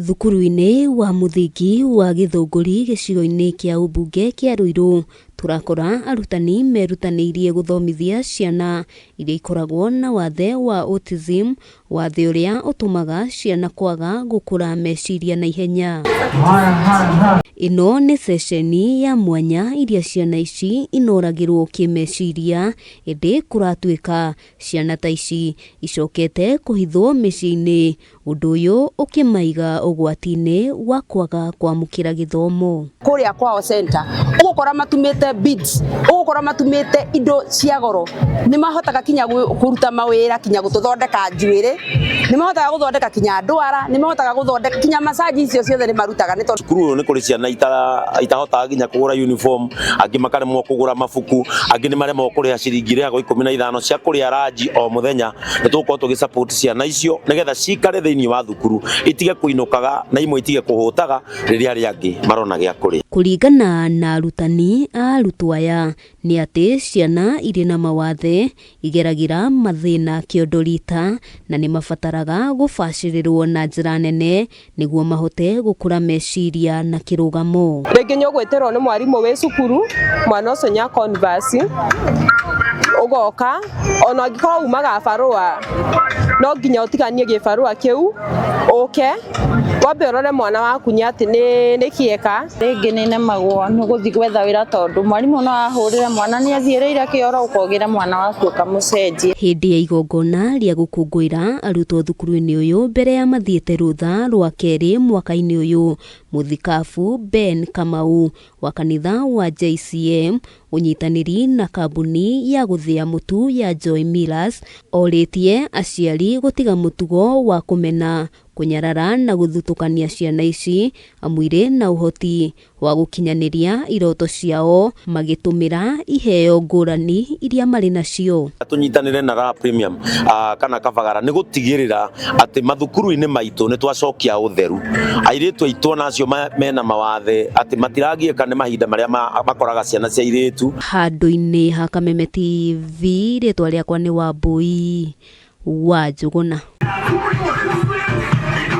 Thukuru-inĩ wa mũthingi wa Gĩthũngũri gĩcigo-inĩ kĩa ũmbunge kĩa Ruiru, tũrakora arutani merutanĩirie gũthomithia ciana iria ikoragwo na wathe wa autism, wathe ũrĩa ũtũmaga ciana kwaga gũkũra meciria na ihenya. Ĩno nĩ ceceni ya mwanya iria ciana ici inoragĩrwo kĩmeciria, ĩndĩ kũratuĩka ciana ta ici icokete kũhithwo mĩciĩ-inĩ Ũndũ ũyũ ũkĩmaiga ũgwati-inĩ wa kwaga kwamũkĩra gĩthomo. Kũrĩa kwao center ũgũkora matumĩte beads, ũgũkora matumĩte indo cia goro, nĩ mahotaga kinya kũruta mawĩra kinya gũtũthondeka njuĩrĩ, nĩ mahotaga gũthondeka kinya ndwara, nĩ mahotaga gũthondeka kinya massage icio ciothe nĩ marutaga nĩ tondũ. Cukuru ũyũ nĩ kũrĩ ciana itahotaga nginya kũgũra uniform, angĩ makaremwo kũgũra mabuku, angĩ nĩ maremagwo kũrĩha ciringi irĩhagwo 15 cia kũrĩa ranji o mũthenya. Nĩ tũgũkorwo tũgĩ support ciana icio nĩgetha cikare thĩinĩ wa thukuru itige kũinũkaga na imwe itige kũhũtaga rĩrĩa arĩa angĩ marona gĩa kũrĩa. Kũringana na arutani a arutwo aya nĩ atĩ ciana irĩ na mawathe igeragĩra mathĩna kĩondo rita na nĩ mabataraga gũbacĩrĩrwo na njĩra nene nĩguo mahote gũkũra meciria na kĩrũgamo. Rĩngĩ nĩ ũgwĩtĩrwo nĩ mwarimũ wĩ cukuru, mwana ũcio nĩ a converse, ũgoka, ona angĩkorwo umaga barũa, no nginya ũtiganie gĩbarũa kĩu, ũke, wambe ũrore mwana waku nĩ atĩ nĩkĩ eka. Rĩngĩ nĩ nemagwo nĩ gũthiĩ gwetha wĩra tondũ mwarimũ no ahũrĩre mwana nĩ athiĩrĩire kĩoro ũkogĩra mwana waku ũkamũcenjia. Hĩndĩ ya igongona rĩa gũkũngũĩra arutwo thukuru-inĩ ũyũ mbere ya mathiĩte rũtha rwa kerĩ mwaka-inĩ ũyũ, Mũthikabu Ben Kamau wa kanitha wa JCM ũnyitanĩri na kambuni ya gũthĩa mũtu ya Joy Millers orĩtie aciari gũtiga mũtugo wa kũmena Kũnyarara na gũthutũkania ciana ici amu irĩ na ũhoti wa gũkinyanĩria iroto ciao magĩtũmĩra iheo ngũrani iria marĩ nacio. Tũnyitanĩre na Raha Premium kana Kabagara nĩ gũtigĩrĩra atĩ mathukuru-inĩ maitũ nĩ twacokia ũtheru. Airĩtu aitũ ona acio mena mawathe atĩ matiragiĩka nĩ mahinda marĩa makoraga ciana cia airĩtu. Handũ-inĩ ha Kameme TV, rĩtwa rĩakwa nĩ Wambũi wa Njũgũna.